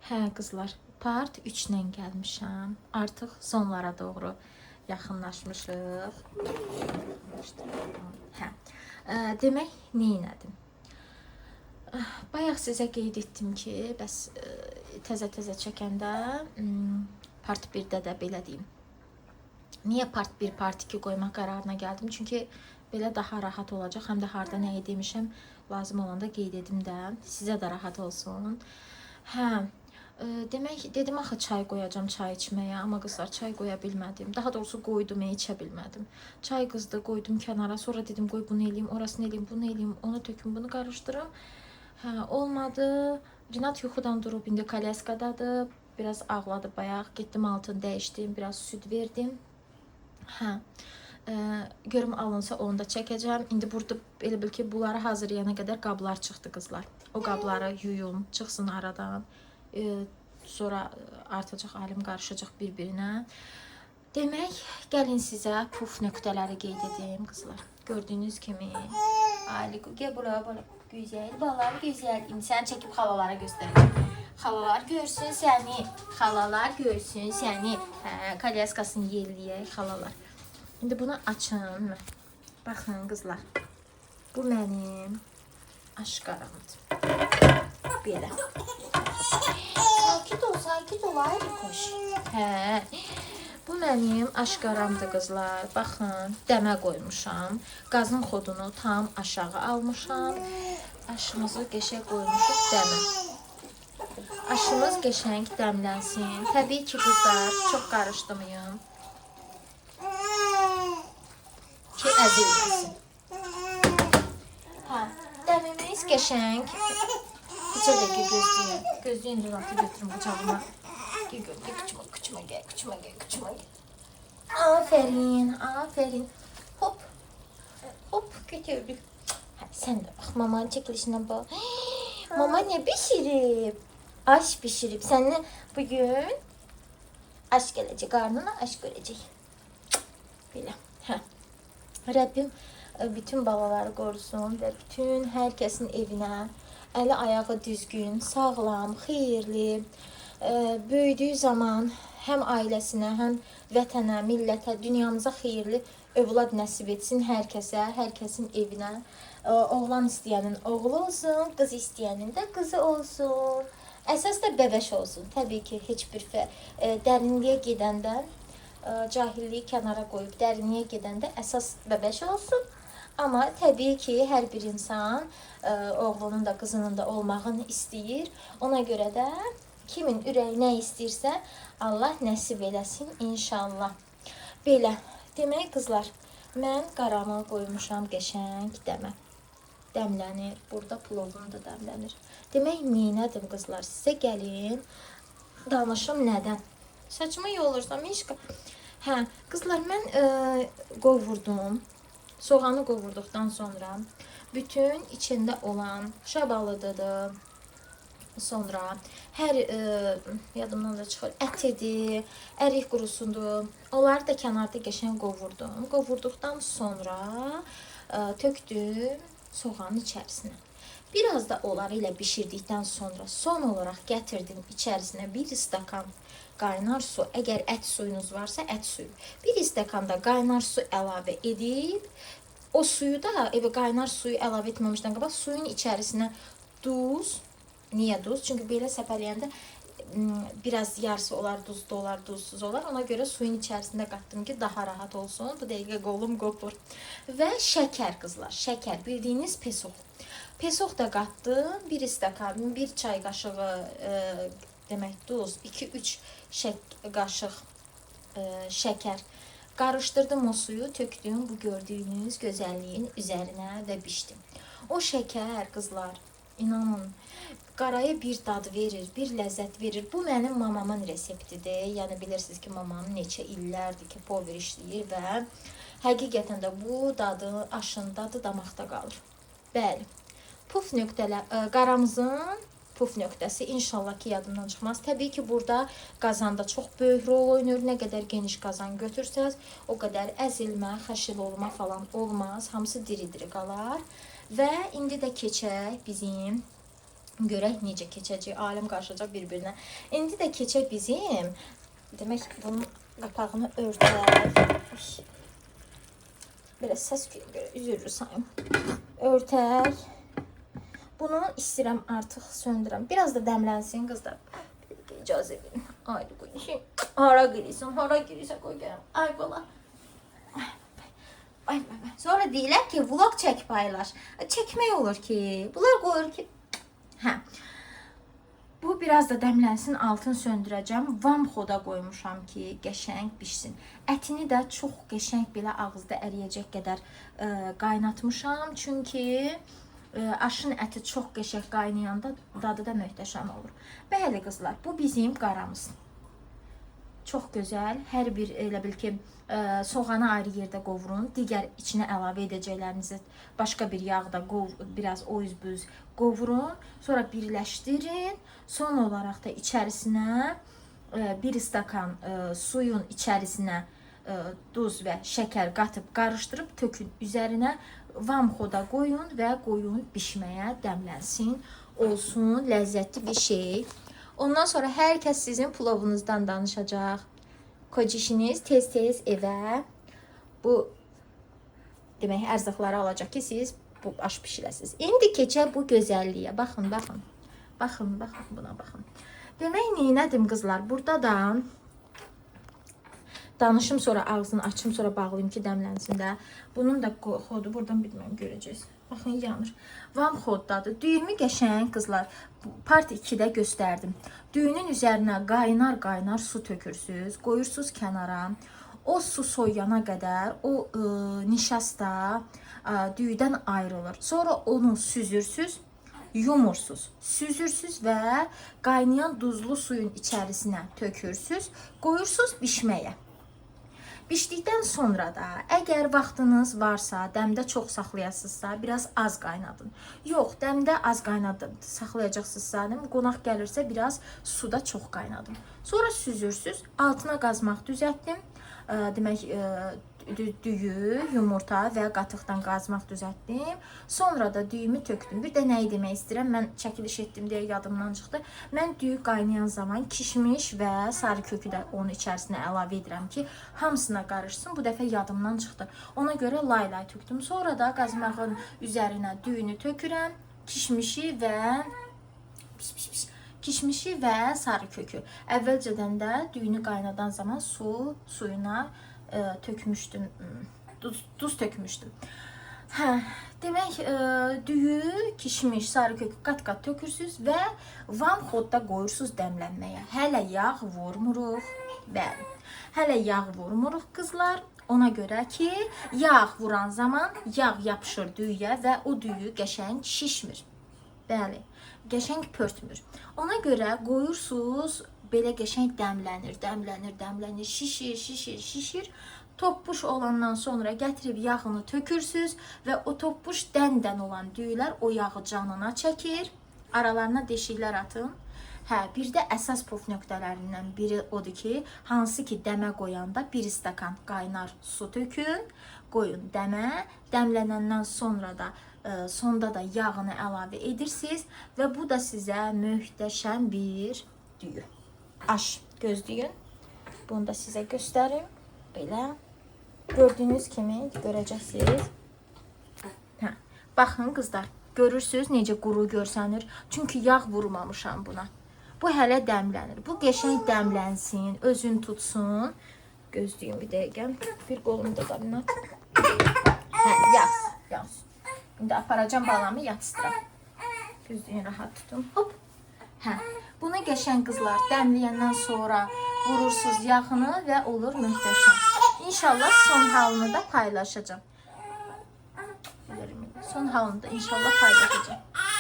Hə qızlar, part 3-lə gəlmişəm. Artıq sonlara doğru yaxınlaşmışıq. Hə. Demək, neynədim? Bayaq sizə qeyd etdim ki, bəs təzə-təzə çəkəndə part 1-də də belə deyim. Niyə part 1, part 2 qoymaq qərarına gəldim? Çünki belə daha rahat olacaq. Həm də harda nəyi demişəm, lazım olanda qeyd edim də. Sizə də rahat olsun. Hə, demək, dedim axı çay qoyacam çay içməyə, amma qızlar çay qoya bilmədim. Daha doğrusu qoydum, içə bilmədim. Çay qızdı, qoydum kənara. Sonra dedim qoy bunu eləyim, orasını eləyim, bunu eləyim, onu töküm, bunu qarışdırım. Hə, olmadı. Rinat yuxudan durub indi kolyaskadadır. Biraz ağladı bayaq. Getdim altını dəyişdim, biraz süd verdim. Hə. Görüm alınsa onu da çəkəcəm. İndi burada elə bil ki, bunları hazırlayana qədər qablar çıxdı qızlar. O qabları yuyum, çıxsın aradan. Sonra artacaq, alim qarışacaq bir-birinə. Demək, gəlin sizə puf nöqtələri qeyd edim qızlar. Gördüyünüz kimi, Aliko, gəl buraya, bura. Gözəl balam, gözəl. İndi səni çəkib xalalara göstərəcəm. Xalalar görsün səni. Xalalar görsün səni. Hə, kolyaskasını yelləyək xalalar. İndi bunu açın. Baxın qızlar. Bu mənim aşqaramdır. Belə. Sakit ol, sakit ol, Aylikoş. Hə. Bu mənim aşqaramdır qızlar. Baxın, dəmə qoymuşam. Qazın xodunu tam aşağı almışam. Aşımızı qəşəng qoymuşuq dəmə. Aşımız qəşəng dəmlənsin. Təbii ki, qızlar, çox qarışdırmayın ki, əzilməsin. Hə, dəmimiz qəşəng. Neçə dəqiqə gözləyin. Gözləyin, Rinatı götürün qucağıma. Gəl, gəl, gəl, kıçıma, kıçıma gəl, kıçıma gəl, kıçıma gəl. Aferin, aferin. Hop, hop, götürdük. Hə, sən də bax, mamanın çəkilişinə bax. Mama nə bişirib? Aş bişirib. Səninlə bugün aş gələcək, qarnına aş görəcək. Belə. Hə. Rəbbim bütün balaları qorusun və bütün hər kəsin evinə əli ayağı düzgün, sağlam, xeyirli, böyüdüyü zaman həm ailəsinə, həm vətənə, millətə, dünyamıza xeyirli övlad nəsib etsin hər kəsə, hər kəsin evinə. Oğlan istəyənin oğlu olsun, qız istəyənin də qızı olsun. Əsas da bəbəş olsun. Təbii ki, heç bir dərinliyə gedəndə, cahilliyi kənara qoyub dərinliyə gedəndə əsas bəbəş olsun. Amma təbii ki, hər bir insan oğlunun da, qızının da olmağını istəyir. Ona görə də kimin ürəyi nə istəyirsə, Allah nəsib eləsin inşallah. Belə, demək qızlar, mən qaramı qoymuşam qəşəng dəmə. Dəmlənir. Burada plovum da dəmlənir. Demək, neynədim qızlar? Sizə gəlin, danışım nədən? Saçımı yolursan, Mişka. Hə, qızlar, mən qovurdum. Soğanı qovurduqdan sonra bütün içində olan şabalıdıdır. Sonra hər yadımdan da çıxır, ətidir, ərik qurusudur. Onları da kənarda qəşəng qovurdum. Qovurduqdan sonra tökdüm soğanın içərisinə. Biraz da onları ilə bişirdikdən sonra son olaraq gətirdim içərisinə bir stəkan qaynar su. Əgər ət suyunuz varsa ət suyu. Bir stəkan da qaynar su əlavə edib, o suyu da evə qaynar suyu əlavə etməmişdən qabaq suyun içərisinə duz. Niyə duz? Çünki belə səpələyəndə biraz yarısı olar duzlu olar, duzsuz olar. Ona görə suyun içərisində qatdım ki, daha rahat olsun. Bu dəqiqə qolum qopur. Və şəkər qızlar, şəkər, bildiyiniz pesox. Pesox da qatdım. Bir stəkan, bir çay qaşığı demək duz, 2-3 qaşıq şəkər. Qarışdırdım o suyu, tökdüm bu gördüyünüz gözəlliyin üzərinə və bişdim. O şəkər qızlar, inanın, qaraya bir dad verir, bir ləzzət verir. Bu mənim mamamın reseptidir. Yəni bilirsiniz ki, mamam neçə illərdir ki, pover işləyir və həqiqətən də bu dadı, aşın dadı damaqda qalır. Bəli. Puf nöqtələr, qaramızın puf nöqtəsi inşallah ki, yadımdan çıxmaz. Təbii ki, burada qazanda çox böyük rol oynayır. Nə qədər geniş qazan götürsəz, o qədər əzilmə, xəşil olma falan olmaz. Hamısı diri-diri qalar. Və indi də keçək bizim Görək necə keçəcək, aləm qarışacaq bir-birinə. İndi də keçək bizim. Demək bunun qapağını örtək. Uy. Belə səs küyə görə üzürlü sayım. Örtək. Bunu istəyirəm artıq söndürəm. Biraz da dəmlənsin qızlar. Bir dəqiqə icazə verin. Ay qoy. Hara girirsən, hara girirsən qoy gələm. Ay bala. Ay, ay, ay. Sonra deyirlər ki, vlog çək paylaş. Çəkmək olur ki, bunlar qoyur ki, hə. Bu biraz da dəmlənsin, altını söndürəcəm. Vamxoda qoymuşam ki, qəşəng bişsin. Ətini də çox qəşəng belə ağızda əriyəcək qədər qaynatmışam. Çünki aşın əti çox qəşəng qaynayanda dadı da möhtəşəm olur. Bəli qızlar, bu bizim qaramız. Çox gözəl. Hər bir elə bil ki, soğanı ayrı yerdə qovurun. Digər içinə əlavə edəcəklərinizi başqa bir yağda biraz o üz bu üz qovurun. Sonra birləşdirin. Son olaraq da içərisinə bir stakan suyun içərisinə duz və şəkər qatıb qarışdırıb tökün üzərinə. Vamxoda qoyun və qoyun bişməyə, dəmlənsin, olsun ləzzətli bir şey. Ondan sonra hər kəs sizin plovunuzdan danışacaq. Kocişiniz tez-tez evə bu demək ərzaqları alacaq ki, siz bu aş bişirəsiniz. İndi keçək bu gözəlliyə. Baxın, baxın. Baxın, baxın buna baxın. Demək neynədim qızlar? Burada da danışım, sonra ağzını açım, sonra bağlayım ki, dəmlənsin də. Bunun da xodu buradan bilmirəm görəcəksiniz. Baxın yanır. Vam xoddadır. Düyümü qəşəng qızlar. Part 2-də göstərdim. Düyünün üzərinə qaynar-qaynar su tökürsüz, qoyursunuz kənara. O su soyuyana qədər o nişasta düyüdən ayrılır. Sonra onu süzürsüz, yumursuz, süzürsüz və qaynayan duzlu suyun içərisinə tökürsüz, qoyursunuz bişməyə. Bişdikdən sonra da əgər vaxtınız varsa, dəmdə çox saxlayasınızsa, biraz az qaynadın. Yox, dəmdə az qaynadım, saxlayacaqsınızsa, qonaq gəlirsə biraz suda çox qaynadın. Sonra süzürsüz, altına qazmaq düzəltdim. Demək, düyü, yumurta və qatıqdan qazmaq düzəltdim. Sonra da düyümü tökdüm. Bir də nəyi demək istəyirəm? Mən çəkiliş etdim deyə yadımdan çıxdı. Mən düyü qaynayan zaman kişmiş və sarı kökü də onun içərisinə əlavə edirəm ki, hamısına qarışsın. Bu dəfə yadımdan çıxdı. Ona görə lay-lay tökdüm. Sonra da qazmağın üzərinə düyünü tökürəm, kişmişi və pis, pis, pis. Kişmişi və sarı kökü. Əvvəlcədən də düyünü qaynadan zaman suyuna tökmüşdüm, duz tökmüşdüm. Hə, demək, düyü, kişmiş, sarı kökü qat-qat tökürsüz və vam xodda qoyursunuz dəmlənməyə. Hələ yağ vurmuruq. Bəli. Hələ yağ vurmuruq qızlar. Ona görə ki, yağ vuran zaman yağ yapışır düyüyə və o düyü qəşəng şişmir. Bəli, qəşəng pörtmür. Ona görə qoyursunuz, belə qəşəng dəmlənir, dəmlənir, dəmlənir, şişir, şişir, şişir. Toppuş olandan sonra gətirib yağını tökürsüz və o toppuş dən-dən olan düyülər o yağı canına çəkir. Aralarına deşiklər atın. Hə, bir də əsas puf nöqtələrindən biri odur ki, hansı ki dəmə qoyanda bir stakan qaynar su tökün, qoyun dəmə, dəmlənəndən sonra da sonda da yağını əlavə edirsiniz və bu da sizə möhtəşəm bir düyü. Aş gözləyin. Bunu da sizə göstərim. Belə. Gördüyünüz kimi görəcəksiniz. Hə. Baxın qızlar, görürsüz necə quru görsənir? Çünki yağ vurmamışam buna. Bu hələ dəmlənir. Bu qəşəng dəmlənsin, özün tutsun. Gözləyin bir dəqiqə. Bir qolumda da minat. Hə, yaz, yaz. İndi aparacağam balamı yatstıram. Gözləyin, rahat tutun. Hop. Hə, bunu qəşəng qızlar dəmləyəndən sonra vurursunuz yağını və olur möhtəşəm. İnşallah son halını da paylaşacağım. Son halını da inşallah paylaşacağım.